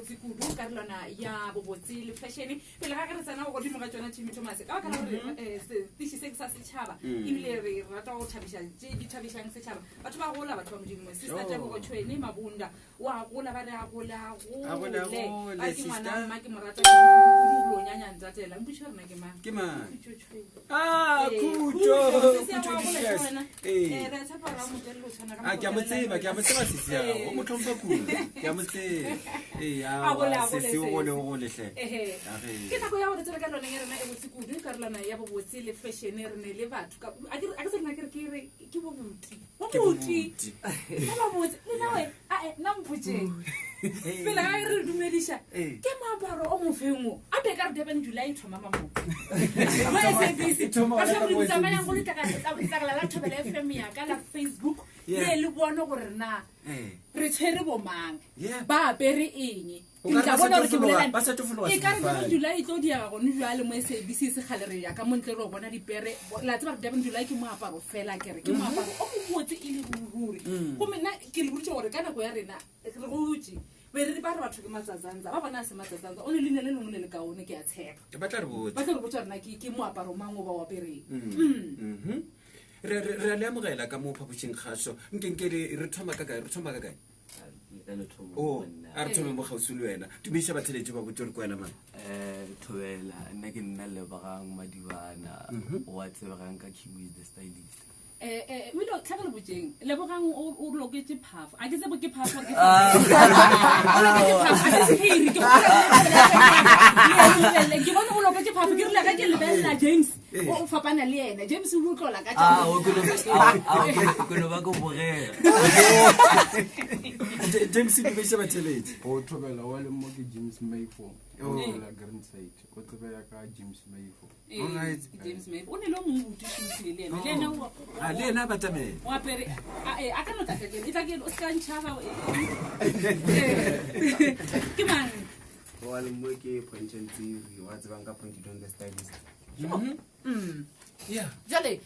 botse kudu karolwana ya bobotse le fashion pele ga ge re tsena godimo ga tsona Timmy Thomas ka baka la gore eh, setiši se ke sa setšhaba ebile re rata go thabiša tše di thabišang setšhaba batho ba gola batho ba modimo sister Tebogo Tšhwene Mabunda wa gola ba re a gole a A gole, a gole gole, ba ke ngwana sister. mma ke mo rata kudu lo nyanya ntatela mpotše gore na ke mang Ke mang? Khutšo Tšhwene. Ah, Eh, Khutšo, Sesi ya Khutšo go a gola Dishas. le wena. Ee. Eh, re a tshepa gore a motelele o tshwana ka a ke a mo tseba ke a mo tseba sesi ya gago o mo tlhompha kudu ke a mo tseba ee A gole, a aowa, gole, sesi o sesi. gole o gole hle Ehe. Age. ke nako ya gore tsere ka lona ya rena e botse kudu karolwana ya bobotse le fashion re ne le batho Ka- a ke a ke se rena ke re ke re ke bobuti Ke bobuti bobuti. ba ba botse le nawe ae nna mpotseng pele ga re dumediša Ee. ke moaparo o mofeng o a be ka re durban july e thoma mamo E thoma gona ka mo tsamayang go SABC. letlakala la thobela fm yaka la facebook Yeah. le le bone gore na Ee. re tshwere bomang Yeah. ba apere eng O ka re Ke tla ba bona gore ke sa tlo fologa- bolelang. ba sa tlo fologa E ka re sefofane. Durban July e tlo diega gone jale mo sabc se kgale re ya ka montle re o bona dipere Bo- la tseba gore durban july ke moaparo fela kere ke moaparo o mobotse e le ruri Mm. gomme nna ke le boditse gore ka nako ya rena re gotse be re ba re batho ke matsatsantsa ba bona a se matsatsantsa o ne leina le lengwe le le kaone ke a tshepa ba tla re botsa ba tlo re botsa rena ke ke moaparo mang o ba o apereng Mhm. re re- re a le amogela ka mo phapošing kgaso nke nke re re thoma ka kae re thoma ka kae o a re thome mo kgauswi le wena tumiša batheletše ba botse gore ke wena mang um thobela nna ke nna lebogang madibana wa tsebegang ka king is the stylist Eh, eh, o ile o tlhaka le botseng lebogang o o loketse phafo a ke tsebo ke phafo ke Ah. O loketse phafo, a se sephiri, ke gopola le lebelele. ke bone o loketse phafo ke rile ge ke lebelela james o o fapana le ena james o tlola ka Ah, tša- o ke no- ah, ah, o ke- ke no ba ke bogela Ja- james tumiša batheletše o thobela wa le mo ke james mayfo o la green side o tsebea ka james mayfo Eh, Alright. James Mayfo. o ne le o mongwe botušošile le ena le ena o- a le ena a batamela o apere a eh, a ka no tla kajeno. E tla ke o se ka ntšhaba eh, eh. ke mang wa le mo ke pontšheng tsiri wa tsebang ka point don the stylist yeah jale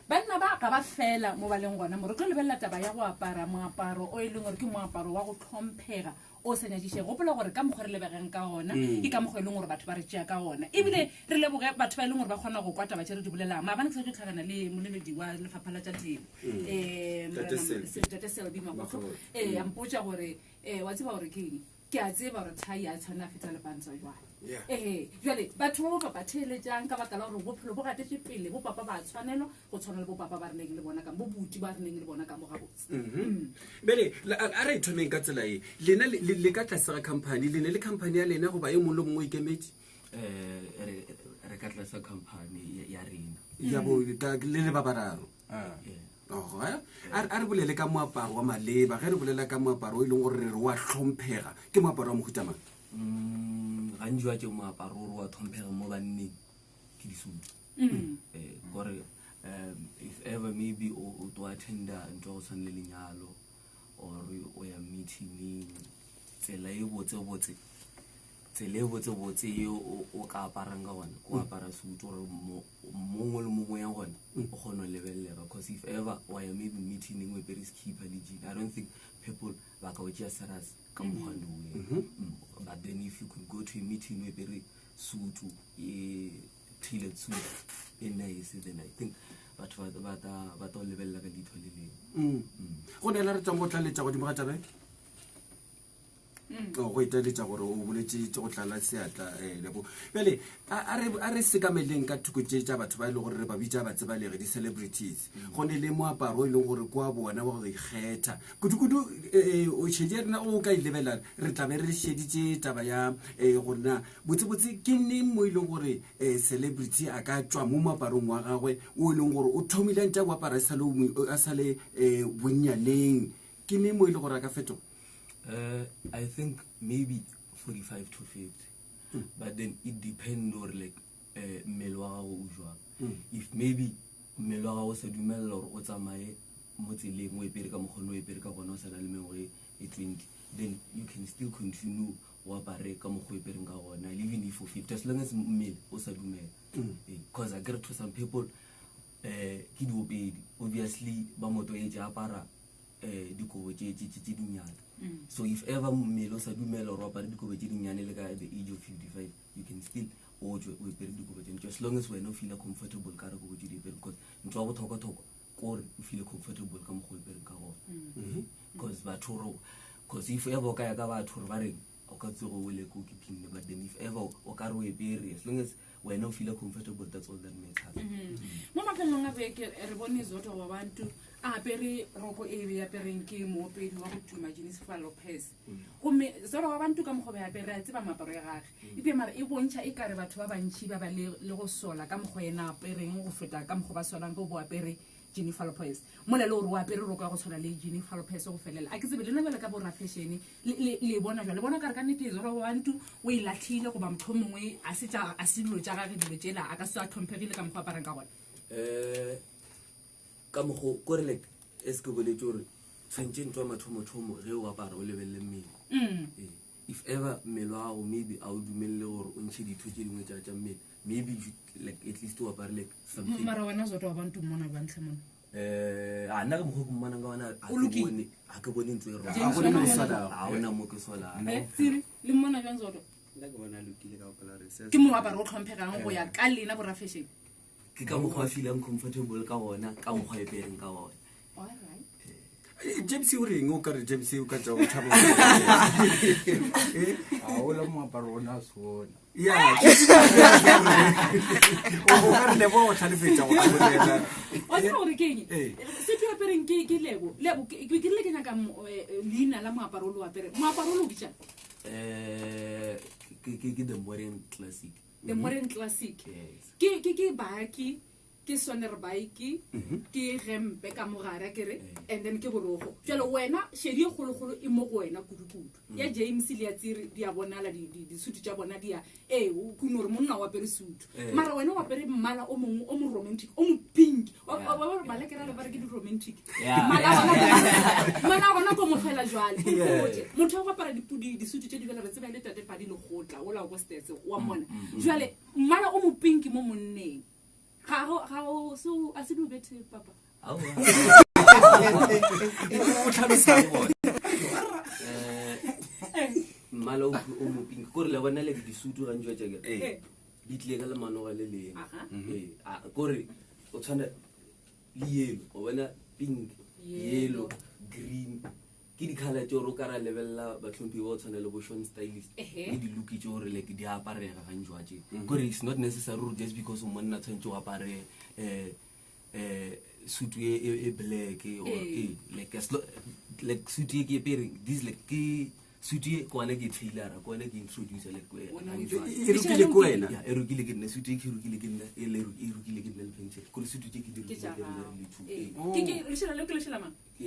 banna ba ga ba fela mo ba leng gona mo re tlo lebelela taba ya go apara moaparo o e leng gore ke moaparo wa go tlhomphega o sa nyadišege gopola gore ka mokgwa re lebegeng ka ona ke ka mokgwa e leng gore batho ba re tšea ka ona ebile re leboge batho ba e leng gore ba kgona go kwa taba tše re di bolelang maabane ke sa tlo tlhagana le moleledi wa lefapha la tša temo um Tate Selby. tate selby magotlo Magotlo. ee a mpotša gore um wa tseba gore ke eng ke a tseba gore thai a tshwane a feta lepantsa jwale Yeah. ee jale batho ba bopapa theeletsang ka baka la gore bophelo bo gatetse pele bopapa ba tshwanelo go tshwana le bopapa ba re neng le bona ka bo buti ba re neng le bona ka mo gabotse bele la- a a re e thomeng ka tsela e lena le- le le ka tlase ga company le ne le company ya lena goba e mongwe le mongwe o ikemetse um re ka tlasa company ya- ya rena ya bo ka- le le ba bararo Ogo, eh? a re- a re bolele ka moaparo wa maleba ge re bolela ka moaparo o e leng gore re re wa tlhomphega ke moaparo wa mohuta mang Mm, gantši wa tše moaparo o re wa tlhomphega mo banneng ke disutu Eh, kore um if ever maybe o o tlo attenda ntho ya go tshwana le lenyalo or o ya meetingeng tsela e botsebotse tsela e botsebotse ye o o ka aparang ka gona ko apara sutu gore mo- mongwe le mongwe ya gona o kgone go lebelelega cause if ever wa ya maybe meetingeng o apere skipper le jean i don't think people ba ka o tšea serious ka mokgwa loe but then if you could go to a meeting o apere sutu e tailored suit e nice then i think batho ba- ba ta- ba tla o lebelela ka leitlho le lengwe go neela re tswang go tlaletša godimo ga tabe Oh, go italetša gore o boletse tše go tlala seatla um lebo bjale a a re a re sekameleng ka thoko tše tša batho ba e leng gore re ba bitša batsebalege di-celebrities go ne le moaparo o e leng gore kwa bona wa go ikgetha kudu-kudu eh, o šedi ya rena o ka e lebelela re tlabe re šeditše taba ya um gore na botsebotse ke neng mo e leng gore um celebrity a ka tšwa mo moaparong wa gagwe o e leng gore o thomile a ntse a o apara a sa le o mo- a sa le um bonnyaneng ke neng mo e leng gore a ka fetoga Uh, I think maybe 45 to 50. But then it depends or like uh, mmele wa gago o jwang. If maybe mmele wa gago o sa dumella gore o tsamaye mo tseleng o epere ka mokgone o epere ka gona o sa na le mengwe e 20 then you can still continue o apare ka mokgwa o epereng ka gona even if o 50 as long as mmele o sa dumela because I get to some people eh ke diopedi obviously ba moto e apara um dikobo tše dinnyane. So if ever mmele o sa dumela gore o apare dikobo tše dinnyane le ka the age of 55, you can still o tswe o apere dikobo tše ntšo, as long as wena o feela comfortable ka re kobo tše di apere, because ntho wa botlhokwa-tlhokwa kore o feele comfortable ka mokgwa o apereng ka gona. Because batho gore, because if ever o ka ya ka batho gore ba reng, o ka tsogo o le ko ke phinne, but then if ever o ka re o apere, as long as wena o feela comfortable, that's all that matters. Mo mafelong a beke re bone Zodwa wa Bantu a apere roko e be apereng ke moopedi wa go tuma Jennifer Lopez. Gomme Zodwa wa Bantu ka mokgwa be apere, re a tseba moaparo ya gage, ebile mara e bontšha e kare batho ba bantšhi ba ba le go sola ka mokgwa ena apereng go feta ka mokgwa ba solang ke o bo apere Jennifer Lopez, mola le gore o apere roko ya go tshwana le Jennifer Lopez go felela. A ke tsebe lena bjale ka bo ra-fashion le bona jwale, le bona kare ka nnete Zodwa wa Bantu o e latlhile, goba motho o mongwe a se tša, a se dilo tša gage dilo tšela, a ka se a tlhomphegile ka mokgwa aparang ka gona? Ka mokgwa kore like as ke boletse gore tshwanetse ntho ya mathomothomo ge o apara o lebelele mmele. If ever mmele wa gago maybe a o dumelele gore o ntšhe ditho tše dingwe tša mmele, maybe you should, like at least o apare like something. Mara wena Zodwa wa Bantu mmona jwang tlhe mona? A nna ka mokgwa ke mmonang ka ona, O lokile. ha ke bone ntho e wrong. James, Ha gona mo wena ke mmona solang. Ha gona mo ke solang. Tsiri, le mmona jwang Zodwa? Nna ke bona a lokile ka gopola gore se Ke moaparo o tlhomphegang go ya ka lena bo ra-fashion. Ke ka mokgwa a feelang comfortable ka ona, ka mokgwa a apereng ka ona. All right. James o reng? O ka re James o ka tswa go tšhaba. A o la moaparo ona a se ona. Ya, o ka re Lebo o tlhalefetša go bolela. Wa tseba gore ke eng? Ee. Se ke apereng ke Lebo. Lebo, ke rile ke nyaka leina la moaparo o le o apereng. Moaparo o le o bitsang? Ke the modern classic. The modern classic. Yes. Ke baki, ke swanere bike, ke gempe ka mogare, ke re, and then ke borogo. Jwale wena shedi e kgolokgolo e mo go wena kudu-kudu. Ya James le ya Tsiri di a bonala, disutu tša bona di a, ee, o kuno gore monna o apere sutu. Mara wena o apere mmala o mongwe o mo romantic, o mo pink. Wa ba re balekera le ba re ke di-romantic. Mmala wa gona mmala wa gona ko mo fela jwale. O mpotse, motho wa go apara disutu tše di bjalo, re tseba e le tate Padi Lekgotla, ola wa ko Stetse, wa mmona. Jwale mmala o mo pink mo monneng. Ga go, ga o, so, a se di o bethe, papa? Aowa. O tlhalosang gona? Mmala o mo pink. Kore le bona le disutu gantsi wa tšeke. Di tlile ka lemanoga le lengwe. A, kore o tshwana le yellow, o bona pink, yellow, green. Ke di-colour tše gore o ka ra lebelela batlhomphi ba o tshwana le bo Sean Stylist. Ke di-look tše gore like di aparega gantsi wa tše. Kore it's not necessary gore just because o monna tshwanetse o apare, suit e black or like as like suit e ke apereng, this like ke suit e ke gona ke tailor-a, ke gona ke introduce like Wena o gantsi wa E rokile ke wena? Ya, e rokile ke nna, suit e ke rokile ke nna, e le e rokile ke nna le pension. Kore suit tše ke di Ke tša rokile ke nna gago. le two. Ke, lešela leo ke lešela mang? Ke,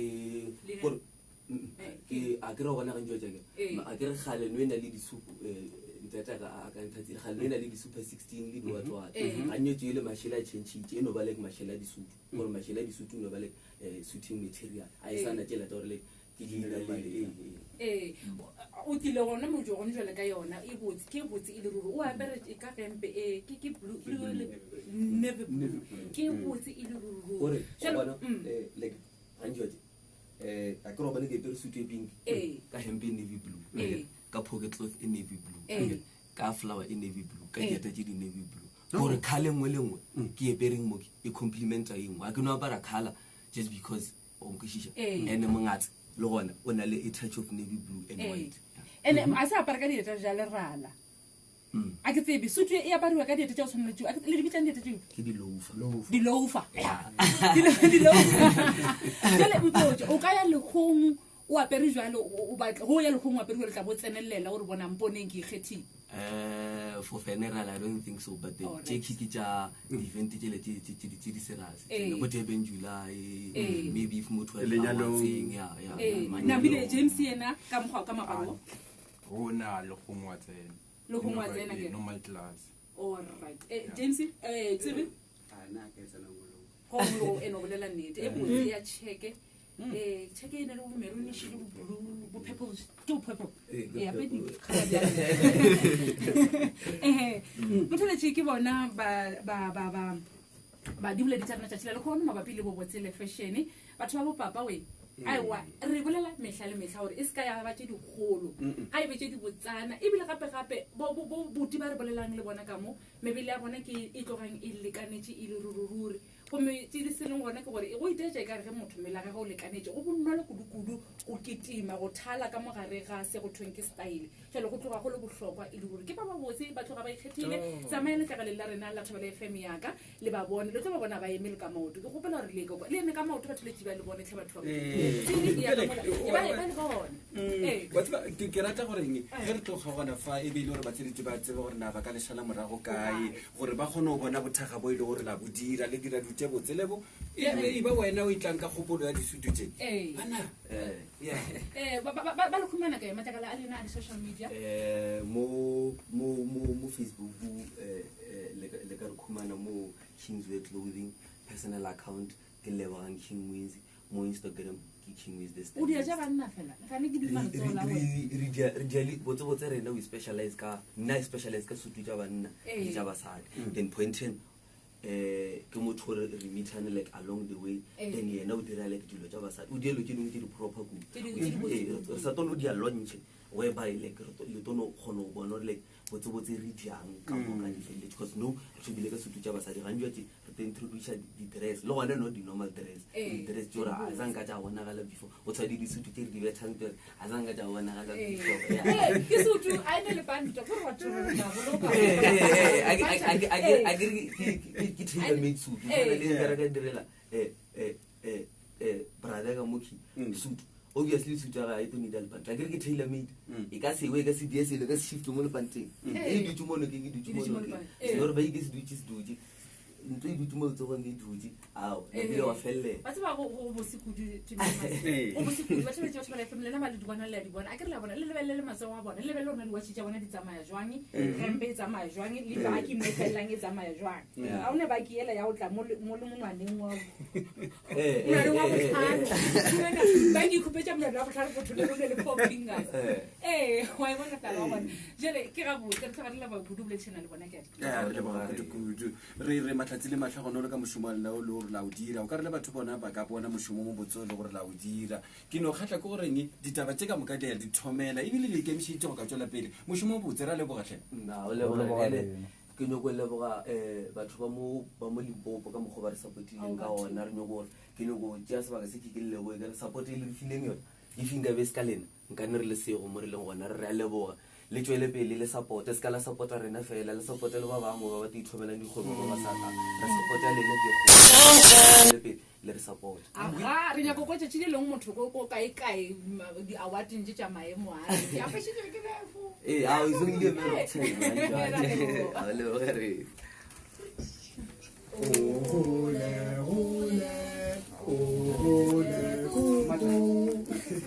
Le kore, Ke ke, a ke re gona gantsi wa tšaka. A ke re kgale no e na le di-soup, ntate a ka, a ka nthatsile, kgale no e na le di-super 16 le di-what-what. Ga nyetše e le mašela a changile, e no ba like mašela a disutu. Gore mašela a disutu e no ba like, suiting material. A e sana tšela tša gore like, ke leina le, O tlile gona mojo gone jwale ka yona, e botse, ke botse e le ruri. O apere e ka gempe, ke, ke blue, blue le navy blue. Ke botse e le ruri, ruri. Gore, Jwale, o bona, like, gantsi wa tje, a ke re o bone ke apere suit e pink, ka hempe e navy blue, ka pocket cloth e navy blue, ka flower e navy blue, ka dieta tše di navy blue. Gore colour e nngwe le nngwe ke apereng mo ke, e complimenta e nngwe. Ha ke no apara colour just because o nkwešiša. And mongatse le gona o na le a touch of navy blue and white. And a se apara ka dieta tša lerala. A ke tsebe, sutu e apariwa ka dieta tša go tshwana le tšeo. A ke le di bitsang dieta tšeo? Ke di-loafer. Di-loafer. Di-loafer. Jwale mpotse, o ka ya lekgong o apere jwalo, o batla, go ya lekgong o apere jwalo, tla bo tsenelela o re bona mponeng ke ikgethile. For funeral, I don't think so, but the All right. tše ke tša di-event tšele tše di serious. Go Durban July, maybe if motho a Lenyalong. awatseng, ya, ya, ya, manyalong. Nabile James yena ka mokgwa ka moaparo o? Go na le gongwe wa tsena. Le gongwe wa tsena ke? Normal class. All right. James, Tsebe? A, nna ka e tsena ngolong. Go ngolong, ene o bolela nnete. E botse ya cheque. Cheque e na le bo maroonish le bo blue, bo purple. Ke bo purple. Ke Ya, purple. pedi. Motholetše ke bona ba di boledi tša rena tšatši la lehono mabapi le bobotse le fashion. Batho ba bo papa we. Aewa, re bolela mehla le mehla gore e se ka ya ba tše dikgolo, ga e be tše dibotsana. Ebile gape-gape bo, bo, bo buti ba re bolelang le bona ka mo, mebele ya bona ke e tlogang e lekanetše e le ruri-ruri. Gomme tše di se leng gona ke gore go itaetša e ka re ge motho mmele wa gagwe o lekanetše, go bonolo kudu-kudu go kitima, go thala ka mo gare ga se go thweng ke style. Jalo go tloga go le bohlokwa e le ruri. Ke ba babotse, ba tloga ba ikgethile. Tsamaya letlakaleng la rena la Thobela FM ya ka, le ba bone, le tlo ba bona ba eme le ka maoto. Ke kgopela gore le ye ka kwa, le eme ka maoto batho le tšiba le bone tlhe batho ba Modimo. Ya ka mola, e ba ba le bone. Ee. Wa tseba, ke rata goreng ge re tlo kgaogana fa e be e le gore batsheletši ba tsebe gore na ba ka le šala morago kae, gore ba kgone go bona bothakga bo e le gore la bo dira, le dira dilo tše botse lebo e e ba wena o e tlang ka kgopolo ya disutu tše. Bana. Yeah. Ba, ba, ba, ba le khumana kae matlakala a lena a di-social media? Mo, mo, mo, mo Facebook, le ka, le ka re khumana mo Kingswear Clothing, personal account ke Lebogang King Wiz, mo Instagram ke King Wiz the O dia ja banna fela. Gane ke duma letsogo la gore. Re dia, re dia le botse botse rena we specialize ka, nna I specialize ka sutu tša banna le tša basadi. Then point 10 eh ke motho gore re meetane like along the way, then yena o dira like dilo tša basadi, o dilo tše dingwe tše di proper kudu. Re sa tono di a launch whereby like le tono kgona go bona gore like botse botse re jang ka moka di feleletse, because no re thomile ka sutu tša basadi gantši tše re tlo introduce di-dress le gona no di-normal dress, di-dress tse gore a sa nka tša bonagala before, o tshwa di disutu tše re di bethang pele a sa nka tša bonagala before. Ke sutu a ene le panta gore batho re tla boloka. A ke ke tailor made suit, tshwana le nka re ka direla brother ka mokhi suit. Obviously suit ya gae e tlo need-a lepanta, akere ke tailor made, e ka sewe, e ka se die selo, e ka se shift mo lepanteng, e dutse mo nokeng, e dutse mo nokeng, se gore ba ike se dutse, se dutse ntlo e dutse mo letsogong, e dutse ao ebile wa fellela. Ba tseba go bose kudu, go bose kudu. Batho ba tšwa ba FM lena ba le di bona, le a di bona, a ke re la bona, le lebelele le matsogo a bona, le lebelele gore diwatšhe tša bona di tsamaya jwang, hempe e tsamaya jwang, le baki mo e felelang e tsamaya jwang. Ga o ne baki ela ya go tla mo le monwaneng wa monwaneng wa botlhano, baki e khupetša monwana wa botlhano, botho le le le four fingers. Ee, wa e bona taba wa bona. Jale ke gabotse re tlhoga re leboga kudu boledišana le bona ke a re leboga kudu-kudu. Re re mahlatsi le mahlogonolo ka mošomo wa lena o le gore la o dira. O ka re le batho bona ba ka bona mošomo mo botse o le gore la o dira. Ke no kgatla ke goreng ditaba tše ka moka di a di thomela ebile le ikemišeditše go ka tšwela pele mošomo o botse. Ra leboga hle. Nna, o leboga. Ene ke nyoko leboga batho ba mo, ba mo Limpopo ka mokgwa ba re supportileng ka ona. Re nyoko gore ke nyoko tšea sebaka se ke ke le leboge ka re support e le re fileng yona, if nka be se ka lena nka ne re le sego mo re leng gona. Re re a leboga, le tšwele pele le supporte, se ka la supporta rena fela, le supporte le ba bangwe ba ba ithlomelang dikgwebo ba ba sa tlang. Re supporta lena ke kgolo, pele le re support. Aga re nyaka go tšatši le lengwe motho ko ko kae kae di awarding tše tša maemo a ke apešitše ke lefo. Ee, a o zong le mero tshela. A le leboge re.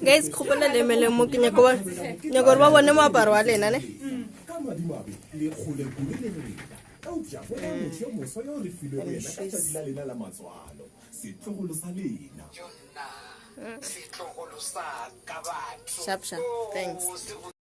Guys, kgopela le emele mo, ke nyaka ba, nyaka gore ba bone moaparo wa lena ne. Ka madimabe le kgole kudu le rena, eupša go na motho yo moswa yo re filwego yena ka tšatši la lena la matswalo, setlogolo sa lena. Sharp, sharp. Thanks.